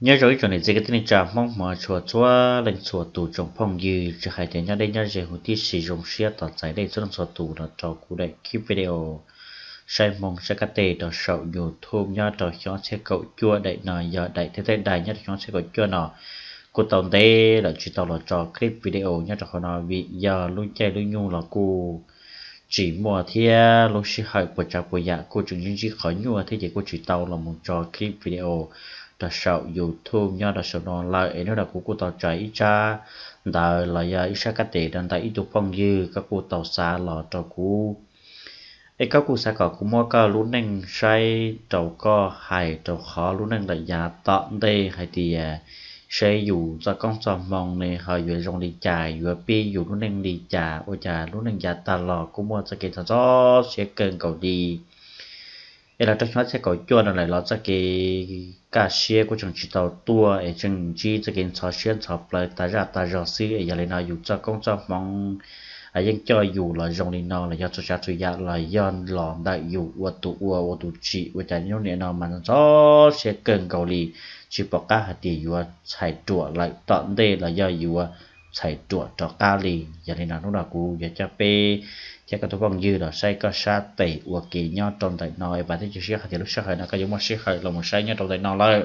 Nyob zoo ib tsoom niam txiv kwv tij neej tsa Hmoob hmov tshua txhua leej txhua tus, tsoom phooj ywg, tsis hais tias nyob deb nyob ze huv tib si, zoo siab tos txais nej txhua leej txhua tus los rau kuv daim clip video saib Hmoob saib kab tes rau saum YouTube nyob rau xyoo ob txhiab kaum cuaj. Daim no yog daim thib thawj daim nyob rau xyoo ob txhiab kaum cuaj no. Kuj tau ntev lawm tsis tau los tso clip video nyob rau qhov no vim yog lub caij lub nyoog los kuj tsis muaj thiab lub sij hawm puas tsav puas yam kuj tseem ntsib ntsib qhov nyuaj thiab ces kuj tsis tau los mus tso clip video rau saum YouTube nyob rau saum no lawm. Es hnub no kuv kuj tau tso ib tsab ntawv los yog ib sab kab tes rau ntawm ib tug phooj ywg, koj kuj tau xa los rau kuv. Es koj kuj xav kom kuv muab koj lub neej saib rau koj hais rau qhov lub neej lawm yav tom ntej hais tias seb yus txoj koob txoj hmoo ne ho yuav zoo li cas, yuav pib yus lub neej li cas, ua cas lub neej yav tag los kuj muaj txoj kev ntxhov ntxhov siab kawg nkaus li. Es los rau xyoo ob txhiab kaum cuaj no lawm los txoj kev kaj siab kuj tseem tsis tau tuaj es tseem ntsib txoj kev ntxhov siab ntxhov plawv tas zaj tas zog xwb. Es yog li no yus txoj koob txoj hmoo yeej coj yus los zoo li no los yog txhua tsav txhua yam los yog los ntawm yus ua tus ua ua tus tsim, ua cas niaj hnub nim no mas ntxhov siab kawg nkaus li, tsis pom qab hais tias yuav txhais ruam lawm tom ntej los yog yuav txhais ruam rov qab li. Yog li no hnub no kuv yuav coj peb thiab koj tus phooj ywg los saib koj sab tes ua ke nyob rau ntawm no, es vam thiab cia siab hais tias lub sij hawm no koj yuav muaj sij hawm los mus saib nyob rau ntawm no lawm.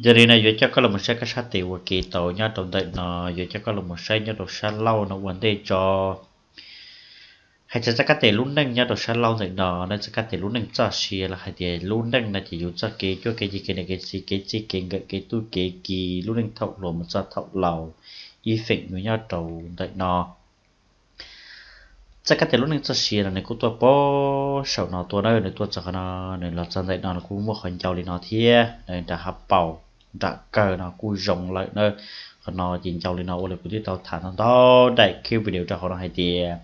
Yog li no yuav coj koj los mus saib koj sab tes ua ke tau nyob rau ntawm no, yuav coj koj los mus saib nyob rau sab laug no ua ntej tso. Hais txog txoj kab tes lub neej nyob rau sab laug ntawm no, nej txoj kab tes lub neej txoj sia los hais tias lub neej no ces yus txoj kev cuab kev yig kev niam kev txiv kev txij kev nkawm kev tub kev ki, lub neej thaum hluas mus txog thaum laus ib feem yuav nyob rau ntawm no. Txoj kab tes lub neej txoj sia no nws kuj tuaj pab saum no tuaj na, nws tuaj txog qhov no, nws los txog ntawm no nws kuj muaj qhov ncau li no thiab, nram hav paus nram kawg no kuj zoo lawm na. Qhov no ces ncau li no ua li kuv twb tau tham ntau ntau daim clip video rau hauv no hais tias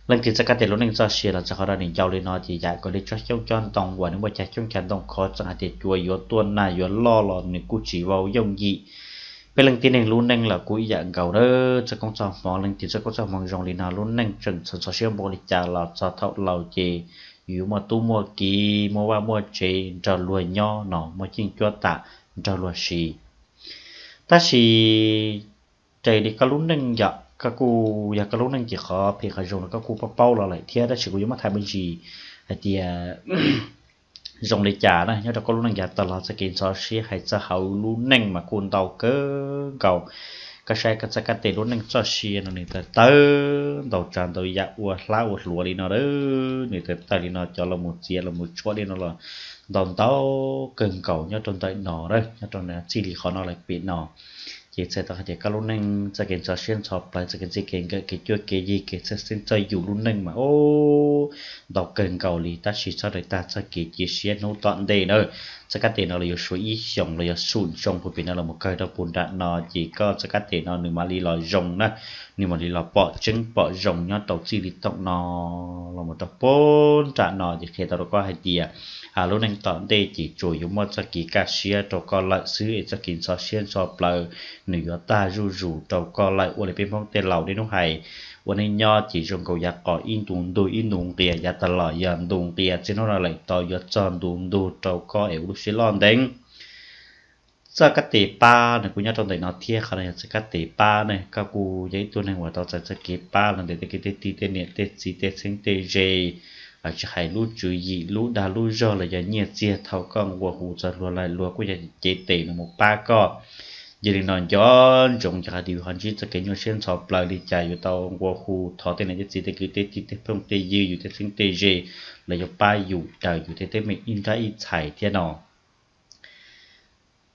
leej twg txoj kab tes lub neej txoj sia los txog qhov no nws ncau li no ces yam kom li tsob xyoob cob ntoo uas nws muaj cag xyoob cag ntoo khov txeem hais tias cua yuav tuaj nag yuav loj los nws kuj tsis vau yooj yim. Peb leej tib neeg lub neej los kuj ib yam nkaus na, txoj koob txoj hmoov, leej twg txoj koob txoj hmoov zoo li no lub neej tseem txhov txhov siab npaum li cas los txog thaum laus ces yus yuav muaj tub muaj ki, muaj vaj muaj tsev nrog luag nyob no, muaj ceeb cuab tam nrog luag siv. Tab sis raws li koj lub neej yom, koj kuj yog koj lub neej ces qhov phem qhov zoo los koj kuj paub paub los lawm thiab, tab sis kuv yuav muab tham me ntsis hais tias zoo li cas na nyob rau koj lub neej yav tag los txoj kev ntxhov siab hais txog hauv lub neej mas kuj ntau kawg nkaus. Koj saib koj txoj kab tes lub neej txoj sia no nws tawg tawg ntau tsav ntau yam ua hlab ua hluav li no, nws tawg tawg li no cov los mus txiav los mus tshuam li no los ntau ntau kawg nkaus nyob rau ntawm no, nyob rau txij li qhov no lawm pem no. Ces txhais tau hais tias koj lub neej txoj kev ntxhov siab ntxhov plawv, txoj kev txij kev nkawm, kev cuab kev yig, kev txhawj xeeb txog yus lub neej mas ntau kawg nkaus li, tab sis txhob raws tag txoj kev cia siab hnub tom ntej na. Txoj kab tes no los yuav suav ib xyoos los yog sum ntsoog puag pem no los mus kawg rau puag nram no, ces koj txoj kab tes no nws mam li los zoo na, nws mam li los pom tseeb pom zoo nyob rau txij li thooj no los mus rau puag nram no, ces qhia tau rau koj hais tias lub neej tom ntej ces tsuas yuav muaj txoj kev kaj siab rau koj lawm xwb, es txoj kev ntxhov siab ntxhov plawv nws yuav tag zuj zus rau koj lawm. Ua li peb Hmoob tej laus niaj hnub hais, ua neej nyob ces zoo nkaus yav qos ib ntu ntug ib ntu nqias, yav tag los yog ntu nqias, txij hnub no lawm tau yuav txog ntu ntug rau koj es ua lub siab loj ntev. Txoj kab tes pab nws kuj nyob rau ntawm no thiab, qhov no yog txoj kab tes pab ne, koj kuj yog ib tug neeg uas tau txais txoj kev pab los ntawm tej kwv tej tij tej niam tej txiv tej txheeb tej ze, tsis hais lub tswv yim lub dag lub zog los yog nyiaj txiag thaum koj nqua hu txog luag lawm luag kuj yog cev tes los mus pab koj. Yog li no nco ntsoov yog hais tias yus ho ntsib txoj kev nyuaj siab ntxhov plawv li cas yuav tau nqua hu thov tej niam tej txiv tej kwv tej tij tej phooj tej ywg yus tej txheeb tej ze los yuav pab yus daws yus tej teeb meem ib nrab ib txhais thiab no.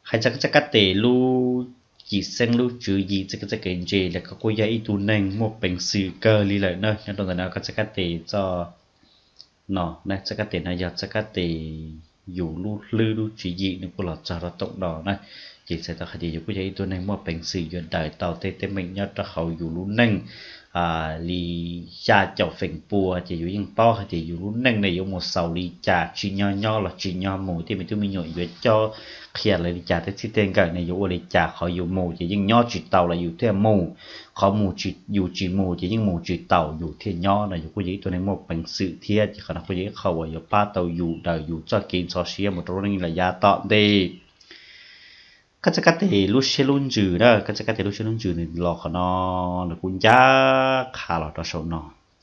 Hais txog txoj kab tes lub cim xeeb lub tswv yim txoj kev txoj kev ntse los koj kuj yog ib tug neeg muaj peev xwm kawg li lawm na. Nyob rau ntawm no koj txoj kab tes txoj no, txoj kab tes no yog txoj kab tes yus lub hlwb lub tswv yim nws kuj los txog rau tom no na. Ces txhais tau hais tias yus kuj yog ib tug neeg muaj peev xwm yuav daws tau tej teeb meem nyob rau hauv yus lub neej li xya caum feem pua ces yus yeej paub hais tias yus lub neej ne yuav mus xaus li cas, tsim nyog nyob los tsim nyog mus, tej me tub me nyuam yuav cob qhia lawv li cas, tej txij tej nkawm ne yuav ua li cas. Qhov yus mus ces yeej nyob tsis taus los yus thiaj mus, qhov mus yus tsis mus ces yeej mus tsis taus yus thiaj nyob no. Yus kuj yog ib tug neeg muaj peev xwm thiab ces qhov no kuj yog ib qho uas yuav pab tau yus daws yus txoj kev ntxhov siab mus rau lub neej los yav tom ntej. Koj txoj kab tes lub siab lub ntsws na, koj txoj kab tes lub siab lub ntsws nws los qhov no, nws kuj ncaj qha los rau saum no.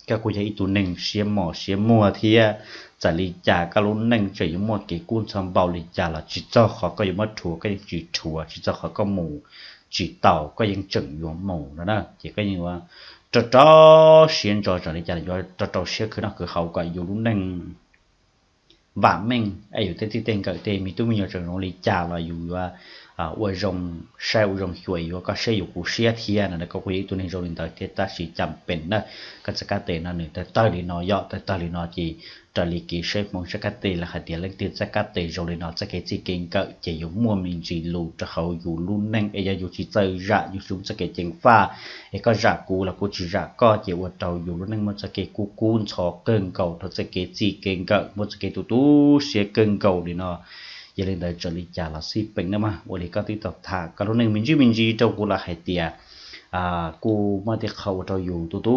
Koj kuj yog ib tug neeg siab mos siab muag thiab, txawm li cas koj lub neej tseem yuav muaj kev kub ntxhov npaum li cas los tsis txog qhov koj yuav muab rhuav koj yeej tsis rhuav, tsis txog qhov koj mus tsis taus koj yeej tseem yuav mus no na. Ces koj yeej yuav rau rau siab ntso, txawm li cas los yuav rau rau siab khwv noj khwv haus kom yus lub neej vam meej es yus tej txij tej nkawm tej me tub me nyuam tseem zoo li cas los yus yuav ua zoo saib ua zoo xyuas yuav koj siab yus kuv siab thiab no. Koj kuj yog ib tug neeg zoo li ntawd thiab, tab sis cas pem na, koj txoj kab tes no nws tawg tawg li no, yog tawg tawg li no ces raws li kev saib hmoov txoj kab tes lawv hais tias leej twg txoj kab tes zoo li no txoj kev txij kev nkawm ces yuav muaj me ntsis lus rau hauv yus lub neej es yog yus tsis txawj zam yus tsis muaj txoj kev ceev faj es koj zam kuv los kuv tsis zam koj ces ua rau yus lub neej muaj txoj kev kub kub ntxhov kawg nkaus rau txoj kev txij kev nkawm, muaj txoj kev tu tu siab kawg nkaus li no. Yog li ntawd txawm li cas los xij peem na mas ua li koj twb tau tham koj lub neej me ntsis me ntsis rau kuv los hais tias kuj muaj tej qho ua rau yus tu tu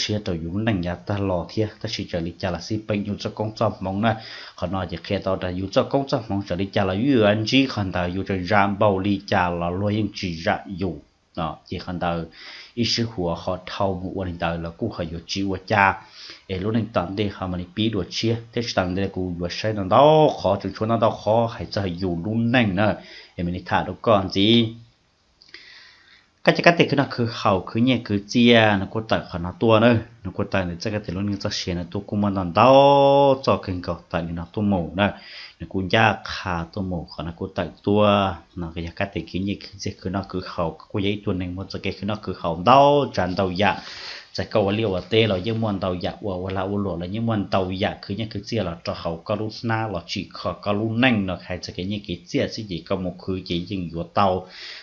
siab rau yus lub neej yav tag los thiab, tab sis txawm li cas los xij peem yus txoj koob txoj hmoov na. Qhov no ces qhia tau tias yus txoj koob txoj hmoov txawm li cas los yus yuav ntsib qhov ntawd, yus tseem zam npaum li cas los luag yeej tsis zam yus. Ces qhov ntawd ib sij huam ho dhau mus ua li ntawd los kuj ho yuav tsis ua cas, es lub neej tom ntej ho mam li pib dua tshiab. Thiab tsis tas li ntawd kuv yuav saib ntau ntau qhov, tseem tshuav ntau ntau qhov hais txog yus lub neej na, es mam li tham rau koj ntxiv. Koj cov kab tes khwv noj khwv haus khwv nyiaj khwv txiaj no kuj tawm qhov no tuaj na, nws kuj tawm ntawm txoj kab tes lub neej txoj sia no tuaj, kuj muaj ntau ntau txoj kawg nkaus tawm li no tuaj mus na. Nws kuj ncaj qha tuaj mus qhov no kuj tawm tuaj no. Koj yog kab tes khwv nyiaj khwv txiaj khwv noj khwv haus, koj kuj yog ib tug neeg muaj txoj kev khwv noj khwv haus ntau tsav ntau yam. Txawm koj ua liaj ua teb los yeej muaj ntau yam ua, ua lag ua luam los yeej muaj ntau yam khwv nyiaj khwv txiaj los rau hauv koj lub hnab los tsim kho koj lub neej no, hais txog kev nyiaj kev txiaj xwb ces koj mus khwv ces yeej yuav tau.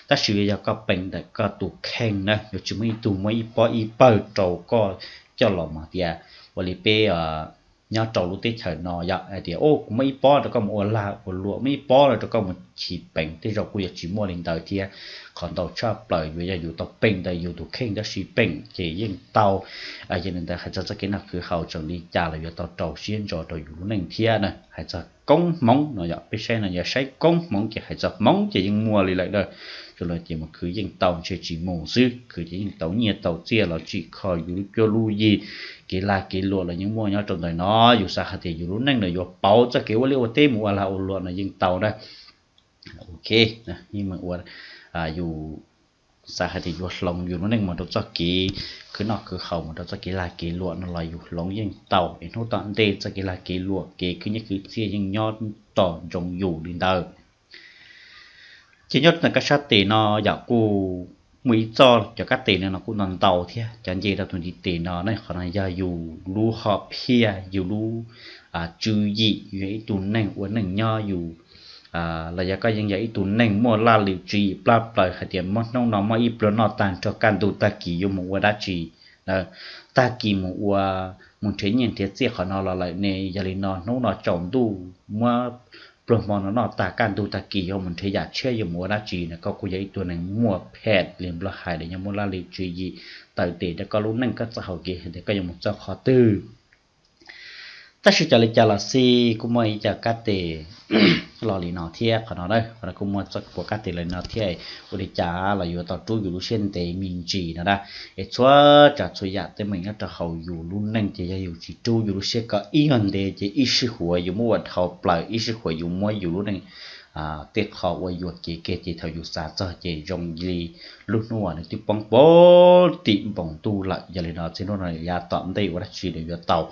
Tab sis yog koj peem ntawm koj tus kheej na, yuav tsis muaj ib tug muaj ib pob ib pawg rau koj coj los mas tias ua li peb nyob rau lub teb chaws no yog hais tias kuv muaj ib pob rau koj mus ua lag ua luam, muaj ib pob rau koj mus chiv peev, tej zaum kuj yuav tsis muaj li ntawd thiab. Qhov ntau tshaj plaws yuav yog yus tau peem ntawm yus tus kheej, tab sis peem ces yeej tau. Yog li ntawd hais txog txoj kev noj khwv haus tseem li cas los yuav tau rau siab ntso rau yus lub neej thiab na. Hais txog koob hmoov no yog peb saib no, yog saib koob hmoov ces hais txog hmoov ces yeej muaj li lawm na. Zoo li ces mus khwv yeej tau, ntshe tsis mus xwb, khwv ces yeej tau nyiaj tau txiaj los tsim kho yus lub cuab lub yig, kev lag kev luam los yeej muaj nyob rau ntawm no. Yus xav hais tias yus lub neej no yuav pauv txoj kev ua liaj ua teb mus ua lag ua luam no yeej tau na. Ok, ua yus xav hais tias yuav hloov yus lub neej mus rau txoj kev khwv noj khwv haus, mus rau txoj kev lag kev luam no los yus hloov yeej tau, es hnub tom ntej txoj kev lag kev luam kev khwv nyiaj khwv txiaj yeej nyob tos ntsoov yus li ntawd. Ces nyob rau ntawm kab sab tes no yom kuj muaj ib txoj, cov kab tes no no kuj ntau ntau thiab, cov nce rau tus ntiv tes no ne, qhov no yog yus lub hom phiaj, yus lub tswv yim, yus yog ib tug neeg ua neej nyob yus los yog koj yeej yog ib tug neeg muaj laj lim tswv yim plab plaws hais tias muab hnub no muaj ib pluag noj tag nrho, kaj ntug tag kis yuav mus ua dab tsi, tag kis mus ua, mus nrhiav nyiaj nrhiav txiaj qhov no los lawm ne. Yog li no hnub no tsaus ntuj muab pluag hmo no noj tag, kaj ntug tag kis yuav mus nrhiav yam tshiab yuav mus ua dab tsi no, koj kuj yog ib tug neeg muaj phej li nplog hais los yog muaj laj lim tswv yim taw tes rau koj lub neej koj txoj hau kev hais tias koj yuav mus txog qhov twg. Tab sis txawm li cas los xij kuj muaj ib co kab tes los li no thiab qhov no na, qhov no kuj muaj txoj puas kab tes los li no thiab, ua li cas los yuav tau rub yus lub siab ntev me ntsis no na. Es txhua tsav txhua yam teeb meem nyob rau hauv yus lub neej ces yog yus tsis rub yus lub siab kom ib nyuag ntev ces ib sij huav yus muab ua dhau plaws, ib sij huav yus muab yus lub neej tej qho ua yuam kev kiag ces thaum yus xav txog ces zoo li lub hnub uas nws twb poob poob tim npoo ntuj lawm. Yog li no txij hnub no yav tom ntej ua dab tsi los yuav tau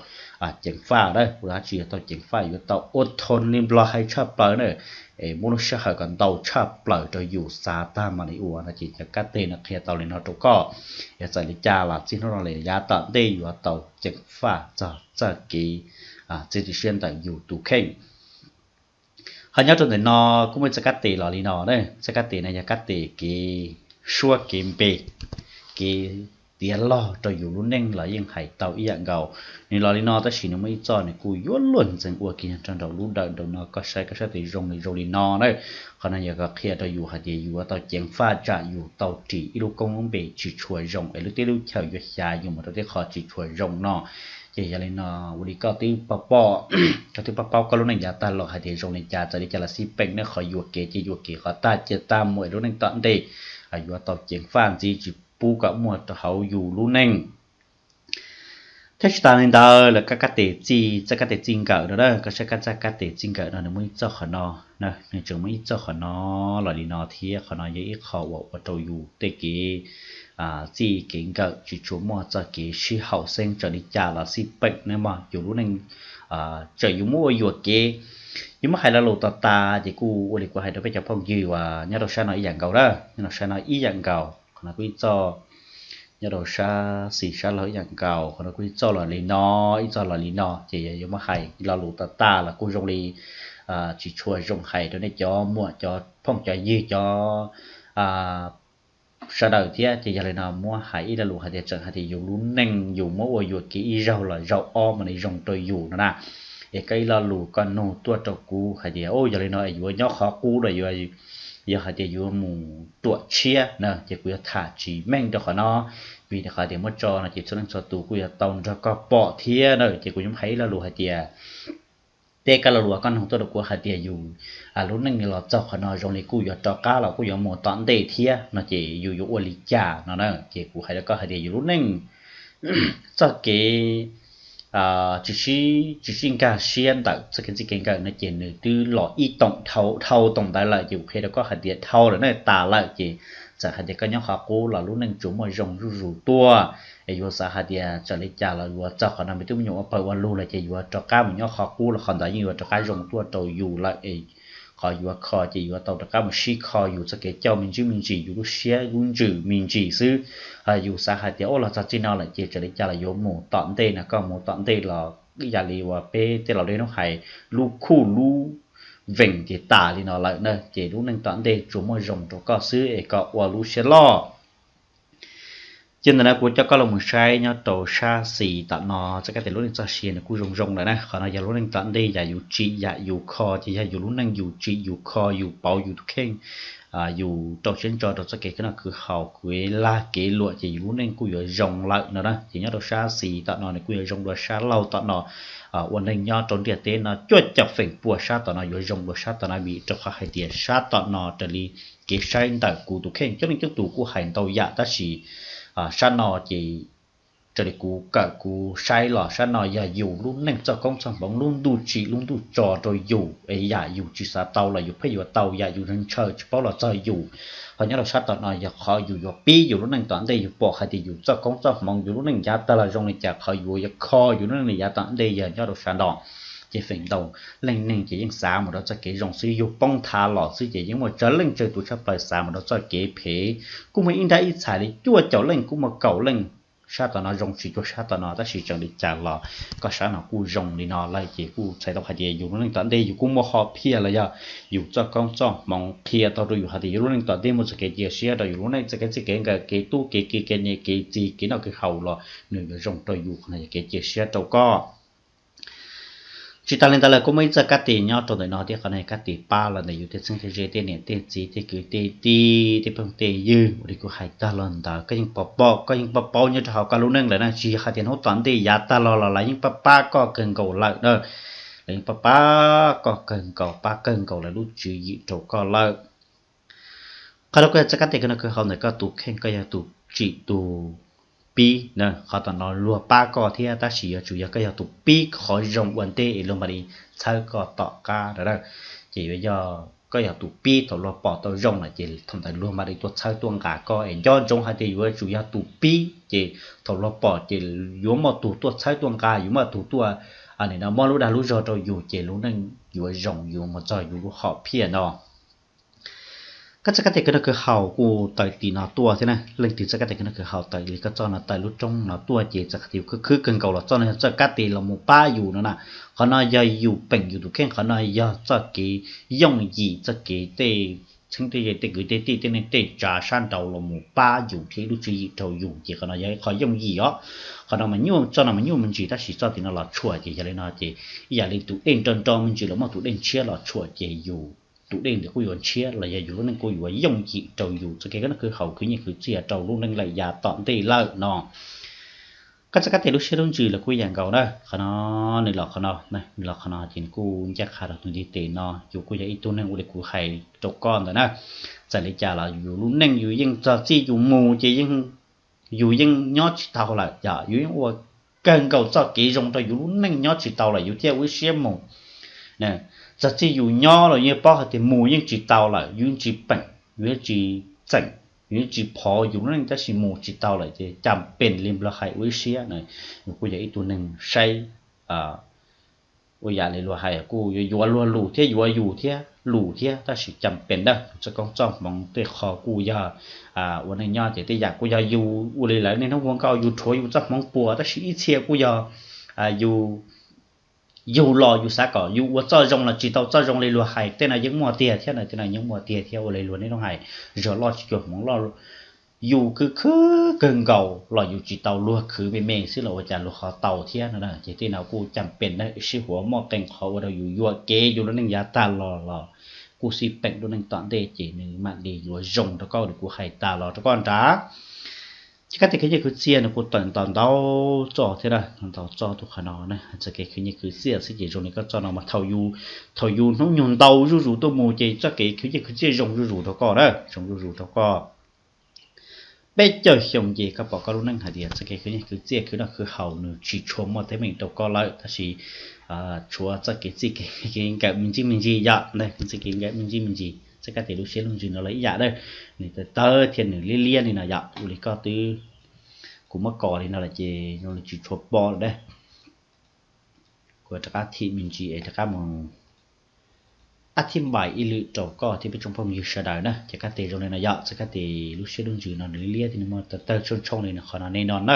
ceev faj na, ua dab tsi yuav tau ceev faj, yuav tau ua thoo li nplog hais tshaj plaws na, es muab lub sij hawm kom ntau tshaj plaws rau yus xav tag mam li ua no ces cov kab tes no qhia tau li no rau koj. Yog txawm li cas los txij hnub no los yav tom ntej yuav tau ceev faj txog txoj kev txiav txim siab ntawm yus tus kheej. Ho nyob rau ntawm no kuj muaj txoj kab tes los li no na, txoj kab tes no yog kab tes kev suab kev npe, kev tiav log rau yus lub neej los yeej hais tau ib yam nkaus. Nws los li no tab sis nws muaj ib txoj nws kuj yuav luag ntxeev ua kiag nyob rau nraum lub dawm nraum no, koj saib koj sab tes zoo li zoo li no na. Qhov no yog koj qhia rau yus hais tias yus yuav tau ceev faj tsam yus tau ris ib lub koob lub npe tsis tshua zoo es lub teb lub chaw yuav xyav yus mus rau tej qhov tsis tshua zoo no. Ces yog li no, ua li koj twb pom pom, koj twb paub paub koj lub neej yav tag los hais tias zoo li cas txawm li cas los xij peem nej qhov yuam kev ces yuam kev qhov tag cia tag mus es lub neej tom ntej yuav tau ceev faj ntxiv tsis pub kom muaj rau hauv yus lub neej. Thiab tsis tas li ntawd lawm koj kab tes txij, txoj kab tes txij nkawm no na, koj saib koj txoj kab tes txij nkawm no nws muaj ib txoj qhov no, nws tseem muaj ib txoj qhov no los li no thiab. Qhov no yog ib qho uas ua rau yus tej kev txij kev nkawm tsis tshua muaj txoj kev sib haum xeeb txawm li cas los xij peem na mog. Yus lub neej txawm yus muab ua yuam kev, yus muab hais lo lus tas tas ces kuj ua li kuv hais rau peb cov phooj ywg uas nyob rau sab no ib yam nkaus na, nyob rau sab no ib yam nkaus. Qhov no kuj ib txoj, nyob rau sab xis sab laug ib yam nkaus, qhov no kuj ib txoj los li no, ib txoj los li no ces yog yuav muab hais lo lus tas tas los kuj zoo li tsis tshua zoo hais rau nej cov muam cov phooj cov ywg cov sawv daws thiab. Ces yog li no muab hais ib lo lus hais tias tseem hais tias yus lub neej yus muab ua yuam kev ib zaug los zaum ob mas nws zoo rau yus no na. Es koj ib lo lus koj nug tuaj rau kuv hais tias, o, yog li no es yuav nyob qhov qub los yuav, yog hais tias yuav mus ruam tshiab na, ces kuv yuav tham tsis meej rau qhov no, vim qhov tias muab tso no ces txhua leej txhua tus kuj yuav tau nrog koj pom thiab na. Ces kuv yuav hais ib lo lus hais tias, tej koj lo lus koj nug tuaj rau kuv hais tias yus lub neej los txog qhov no zoo li kuj yuav rov qab los kuj yuav mus tom ntej thiab no ces yus yuav ua li cas no na. Ces kuv hais rau koj hais tias yus lub neej txoj kev tsis sib, tsis sib nkag siab ntawm txoj kev txij kev nkawm no ces nws twb los ib toom dhau, dhau toom ntawd lawm. Ces kuv qhia rau koj hais tias dhau lawm na, tas lawm. Ces txawm hais tias koj nyob qhov qub los lub neej tsuas muaj zoo zuj zus tuaj. Es yuav xav hais tias txawm li cas los yuav txog qhov no me tub me nyuam ua pawg ua lug lawm ces yuav rov qab mus nyob qhov qub los qhov ntawd yeej yuav rov qab zoo tuaj rau yus lawm. Es qhov yuav kho ces yuav tau rov qab mus sib kho yus txoj kev coj me ntsis me ntsis, yus lub siab lub ntsws me ntsis xwb. Yus xav hais tias, o, los txog txij no lawm ces txawm li cas los yuav mus tom ntej no, koj mus tom ntej los ib yam li uas peb tej laus dej hnub hais, lub khuj lub vees ces tas li no lawm na, ces lub neej tom ntej tsuas muaj zoo rau koj xwb es koj ua lub siab loj. Ces ntawm no kuv coj koj los mus saib nyob rau sab xis tom no, txoj kab tes lub neej txoj sia nws kuj zoo zoo lawm na. Qhov no yog lub neej tom ntej yam yus tsim yam yus kho, ces yog yus lub neej yus tsim yus kho yus pauv yus tus kheej, yus rau siab ntso rau txoj kev khwv noj khwv haus, kev lag kev luam ces yus lub neej kuj yuav zoo lawm no na. Ces nyob rau sab xis tom no nws kuj yuav zoo dua sab laug tom no. Ua neej nyob rau ntiaj teb no cuaj caum feem pua sab tom no yuav zoo dua sab tom no vim rau qhov hais tias sab tom no raws li kev saib ntawm kuv tus kheej, coob leej coob tus kuj hais ntau yam tab sis sab no ces raws li kuv kawm kuv saib los sab no yog yus lub neej txoj koob txoj hmoov lub ntuj tsim lub ntuj tso rau yus es yam yus tsis xav tau los yus pheej yuav tau, yam yus ntshaw tsis paub los txog yus. Ho nyob rau sab tom no yog qhov yus yuav pib yus lub neej tom ntej, yus pom hais tias yus txoj koob txoj hmoov yus lub neej yav tag los zoo li cas, qhov yus yuav kho yus lub neej yav tom ntej yog nyob rau sab no. Ces feem ntau leej neeg ces yeej xav mus rau txoj kev zoo xwb, yus poob thav los xwb ces yeej muaj tsawg leej tsawg tus tshaj plaws xav mus rau txoj kev phem. Kuj muaj ib nrab ib txhais li cuaj caum leej, kuj muaj kaum leej sab tom no zoo tsis cuag sab tom no, tab sis tseem li cas los koj sab no kuj zoo li no lawm ces kuj txhais tau hais tias yus lub neej tom ntej yus kuj muaj hom phiaj los yog yus txoj koob txoj hmoov qhia tau rau yus hais tias yus lub neej tom ntej muaj txoj kev cia siab rau yus lub neej, txoj kev txij kev nkawm, kev tub kev ki, kev niam kev txiv, kev noj kev haus los nws yuav zoo rau yus, qhov no yog kev cia siab rau koj. Tsis tas li ntawd lawm kuj muaj ib txoj kab tes nyob rau ntawm no thiab, qhov no yog kab tes pab los ntawm yus tej txheeb tej ze, tej niam tej txiv, tej kwv tej tij, tej phooj tej ywg. Ua li kuv hais tag los ntawd koj yeej pom pom, koj yeej paub paub nyob rau hauv koj lub neej lawm na, tsis yog hais tias hnub tom ntej yav tag los los lawv yeej pab pab koj kawg nkaus lawm na. Lawv yeej pab pab koj kawg nkaus, pab kawg nkaus lawv lub tswv yim rau koj lawm. Qhov no kuj yog txoj kab tes no kwv hauv ntawm koj tus kheej, koj yog tus tsim tus pib na. Qhov tom no luag pab koj thiab tab sis yuav tsum yog koj yog tus pib qhov zoo ua ntej es luag mam li txhawb koj tom qab na. Ces yuav yog koj yog tus pib, thaum luag pom tau zoo lawm ces thaum ntawd luag mam li tuaj txhawb tuaj nqa koj. Es nco ntsoov hais tias yuav tsum yog tus pib ces thaum luag pom ces yuav muaj tus tuaj txhawb tuaj nqa, yuav muaj tus tuaj, nim no muab lub dag lub zog rau yus ces lub neej yuav zoo, yuav mus txog yus lub hom phiaj no. Koj txoj kab tes kwv noj kwv haus kuj tawm tim no tuaj thiab na. Leej twg txoj kab tes kwv noj kwv haus tawm li koj txoj no tawm lub roob no tuaj ces txoj kab tes khwv khwv kawg nkaus los txoj no yog txoj kab tes los mus pab yus no na. Qhov no yog yus peem yus tus kheej, qhov no yog txoj kev yooj yim, txoj kev tej txheeb tej ze tej kwv tej tij tej neej tej tsav sab nraud los mus pab yus thiab ib lub tswv yim rau yus, ces qhov no yog ib qho yooj yim os. Qhov no mas nyuaj, txoj no mas nyuaj me ntsis, tab sis txoj tim no los tshuam ces yog li no ces ib yam li tus dej nro nro me ntsis los muaj tus dej ntshiab los tshuam ces yus tus dej ntawd kuj yuav ntshiab los yog yus lub neej kuj yuav yooj yim rau yus txoj kev khwv noj khwv haus khwv nyiaj khwv txiaj rau lub neej lawm yav tom ntej lawm no. Koj txoj kab tes lub siab lub ntsws los kuj yam nkaus na, qhov no nws los qhov no, nws los qhov no ces nws kuj ncaj qha rau tus ntiv tes no, yus kuj yog ib tug neeg ua li kuv hais rau koj ntawd na. Txawm li cas los yus lub neej yus yeej txog txij yus mus ces yus yeej nyob tsis tau lawm, yog yus yeej ua kawg nkaus txoj kev zoo rau yus lub neej nyob tsis tau lawm yus thiaj ua ib siab mus. Txog txij yus nyob los yeej paub hais tias mus yeej tsis tau lawm, yus yeej tsis peem, yus yeej tsis txeem, yus yeej tsis phov yus lub neej, tab sis mus tsis tau lawm ces cas pem li nplog hais ua ib siab na. Yus kuj yog ib tug neeg saib ua yam li luag hais kuj yuav yuav luag lus thiab yuav yus thiab lus thiab, tab sis cas pem ntag, txoj koob txoj hmoov tej qho kuj yog ua neej nyob ces tej yam kuj yog yus ua li lawv niaj hnub ua nkauj, yus rhuav yus txoj hmoov puas, tab sis ib txhia kuj yog yus, yus los yus xav kom yus ua txoj zoo los tsis tau txoj zoo li luag hais, tej no yeej muaj tiag thiab na, tej no yeej muaj tiag thiab. Ua li luag niaj hnub hais, zog loj tsis cuag hmoov loj, yus khwv khwv kawg nkaus los yus tsis tau, luag khwv me me xwb los ua cas luag ho tau thiab no na. Ces tej no kuj cas pem na, sib huas muaj qee qhov ua rau yus yuam kev yus lub neej yav tag los los kuj sib peem lub neej tom ntej ces nws mam li yuav zoo rau koj li kuv hais tas los rau koj nrad. Ces kab tes khwv nyiaj khwv txiaj nws kuj tawm ntau ntau txoj thiab na, ntau txoj tuaj qhov no na. Txoj kev khwv nyiaj khwv txiaj xwb ces zoo li koj txoj no mas thaum yus, thaum yus hnub nyoog ntau zuj zus tuaj mus ces txoj kev khwv nyiaj khwv txiaj zoo zuj zus rau koj na, zoo zuj zus rau koj. Peb caug xyoo ces koj pom koj lub neej hais tias txoj kev khwv nyiaj khwv txiaj khwv noj khwv haus nws tsis tshua muaj teeb meem rau koj lawm, tab sis tshuav txoj kev txij kev nkawm me ntsis me ntsis yom, txoj kev nkawm me ntsis me ntsis, txoj kab tes lub siab lub ntsws no los ib yam na, nws tawv tawv thiab nws liab liab li no yom, ua li koj twb, kuv muab kos li no lawm ces zoo li tsis tshua pom lawm na. Kuv rov qab thim me ntsis es rov qab mus ab thib npais ib lwm rau koj thiab peb tsoom phooj ywg sawv daws na. Ces kab tes zoo li no yom, txoj kab tes lub siab lub ntsws no nws liab liab thiab nws muaj tawg tawg tshooj tshooj li no, qhov no nej no na.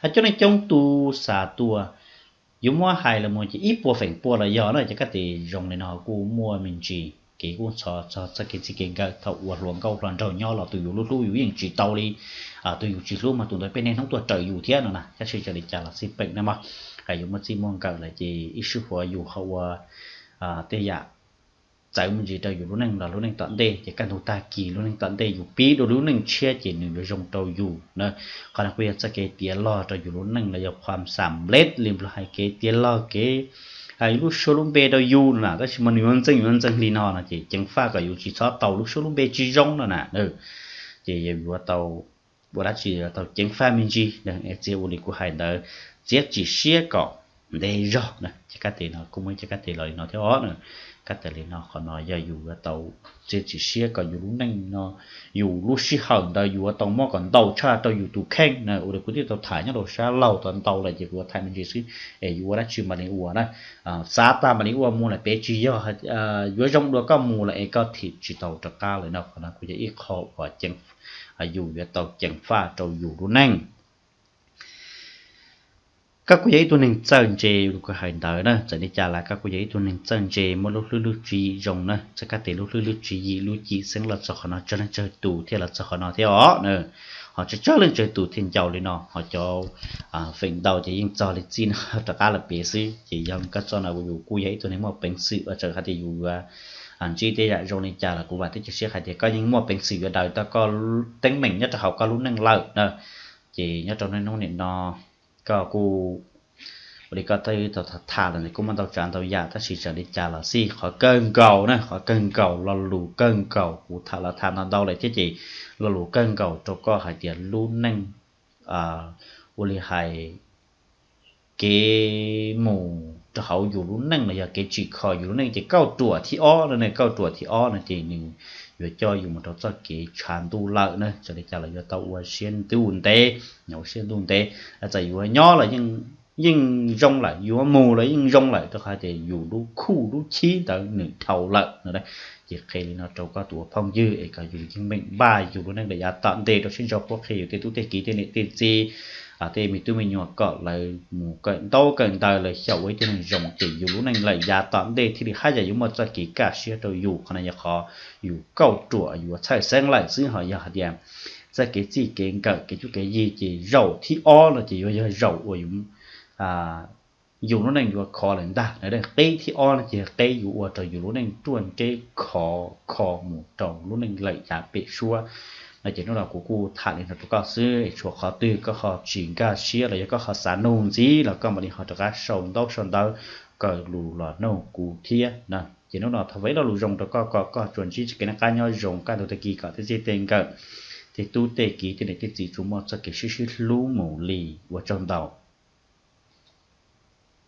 Coob leej coob tus xav tuaj, yuav muab hais los mus ces ib puas feem pua los yog na. Ces kab tes zoo li no kuj muaj me ntsis kev kub ntxhov txog txoj kev txij kev nkawm. Thaum uas hluas nkauj hluas nraug nyob los tus yus hlub hlub yus yeej tsis tau li, tus yus tsis hlub mas tus ntawd peb niaj hnub tuaj raws yus thiab no na. Tab sis txawm li cas los xij peem na mog, yus muaj txij muaj nkawm lawm ces ib sij huam yus ho ua tej yam txawv me ntsis rau yus lub neej los lub neej tom ntej ces kaj ntug tag kis lub neej tom ntej yus pib dua lub neej tshiab ces nws yuav zoo rau yus na. Qhov no kuj yog txoj kev tiav log rau yus lub neej los yog qhuam xam lej li nplog hais, kev tiav log kev hais lub suab lub npe rau yus na. Tab sis mas nws yuav ntxeev yuav ntxeev li no no ces ceev faj kom yus tsis txhob tau lub suab lub npe tsis zoo no na. Ces yus yuav tau ua dab tsi yuav tau ceev faj me ntsis, txiav ua li kuv hais ntawd, txiav txim siab kom ntev zog na. Ces kab tes no kuj muaj ib cov kab tes los li no thiab os. Kab tes li no qhov no yog yus yuav tau txiav txim siab kom yus lub neej no, yus lub sij hawm ntawd yus yuav tau muab kom ntau tshaj rau yus tus kheej na. Ua li kuv twb tau tham nyob rau sab laug tau ntau lawm ces kuv yuav tham me ntsis xwb es yus ua dab tsi mam li ua na. Xav tag mam li ua mus lawm pem tsis yog yuav zoo dua koj mus lawm es koj thim tsis tau rov qab lawm no. Qhov no kuj yog ib qho uas yus yuav tau ceev faj rau yus lub neej. Koj kuj yog ib tug neeg txawj ntse, kuv hais ntawd na, txawm li cas los koj kuj yog ib tug neeg txawj ntse, muaj lub hlwb lub tswv yim zoo na. Txoj kab tes lub hlwb lub tswv yim lub cim xeeb los txog qhov no, tsawg leej tsawg tus thiaj los txog qhov no thiab os na. Ho tsawg tsawg leej tsawg tus thiaj ncaus li no, ho cov feem ntau ces yeej txog li txij no rov qab lawm pem xwb. Ces yog koj txoj no yus kuj yog ib tug neeg muaj peev xwm ua tsaum hais tias yus yuav ntsib tej yam zoo li cas los kuv vam thiab cia siab hais tias koj yeej muaj peev xwm yuav daws tau koj teeb meem nyob rau hauv koj lub neej lawm na. Ces nyob rau hnub nim no koj kuj ua li koj twb tau tham lawm kuj muaj ntau tsav ntau yam, tab sis txawm li cas los xij qhov kawg nkaus na, qhov kawg nkaus lo lus kawg nkaus kuv tham los tham ntau ntau lawm thiab ces lo lus kawg nkaus rau koj hais tias lub neej ua li hais kev mus rau hauv yus lub neej los yog kev tsim kho yus lub neej ces kauj ruam thib ob no, kauj ruam thib ob no ces nws yuav coj yus mus rau txoj kev tshav ntuj lawm na. Txawm li cas los yuav tau ua siab ntuj ntev, ua siab ntuj ntev. Txawm yuav nyob los yeej zoo lawm, yuav mus los yeej zoo lawm, rau qhov tias yus lub khuj lub chib ntawd nws dhau lawm no. Ces qhia li no rau koj tus ua phooj ywg es kom yus yeej meem npaj yus lub neej lawm yav tom ntej rau siab ntso puab qhia yus tej tub tej kiv tej niam tej txiv tej me tub me nyuam kom lawv mus kawm ntaub kawm ntawv, lawv xyaum ua ib tug neeg zoo, ces yus lub neej lawm yav tom ntej thiaj li haj yam yuav muaj txoj kev kaj siab rau yus. Qhov no yog qhov yus kauj ruam yuav txhawj xeeb lawm xwb. Ho yog hais tias txoj kev txij kev nkawm kev cuj kev yig ces zaum thib ob no ces yuav yog zaum uas yus lub neej yuav khov lawm ntag. Qib thib ob no ces qib yuav ua rau yus lub neej ruaj nreb khov kho mus rau lub neej lawm yav pem suab. No ces hnub no kuv kuj tham li no rau koj xwb, tshuav qhov twg koj ho tsis nkag siab los yog koj ho xav nug ntxiv los koj mam li ho rov qab sau ntaub sau ntawv, kaw lus los nug kuv thiab. Ces hnub no thov foom ib lo lus zoo rau koj kom koj tsuas ntsib txoj kev noj qab nyob zoo, kaj ntug tag kis kom tej txij tej nkawm, tej tub tej kiv tej niam tej txiv tsuas muaj txoj kev sib sib hlub mus li. Ua tsaug ntau.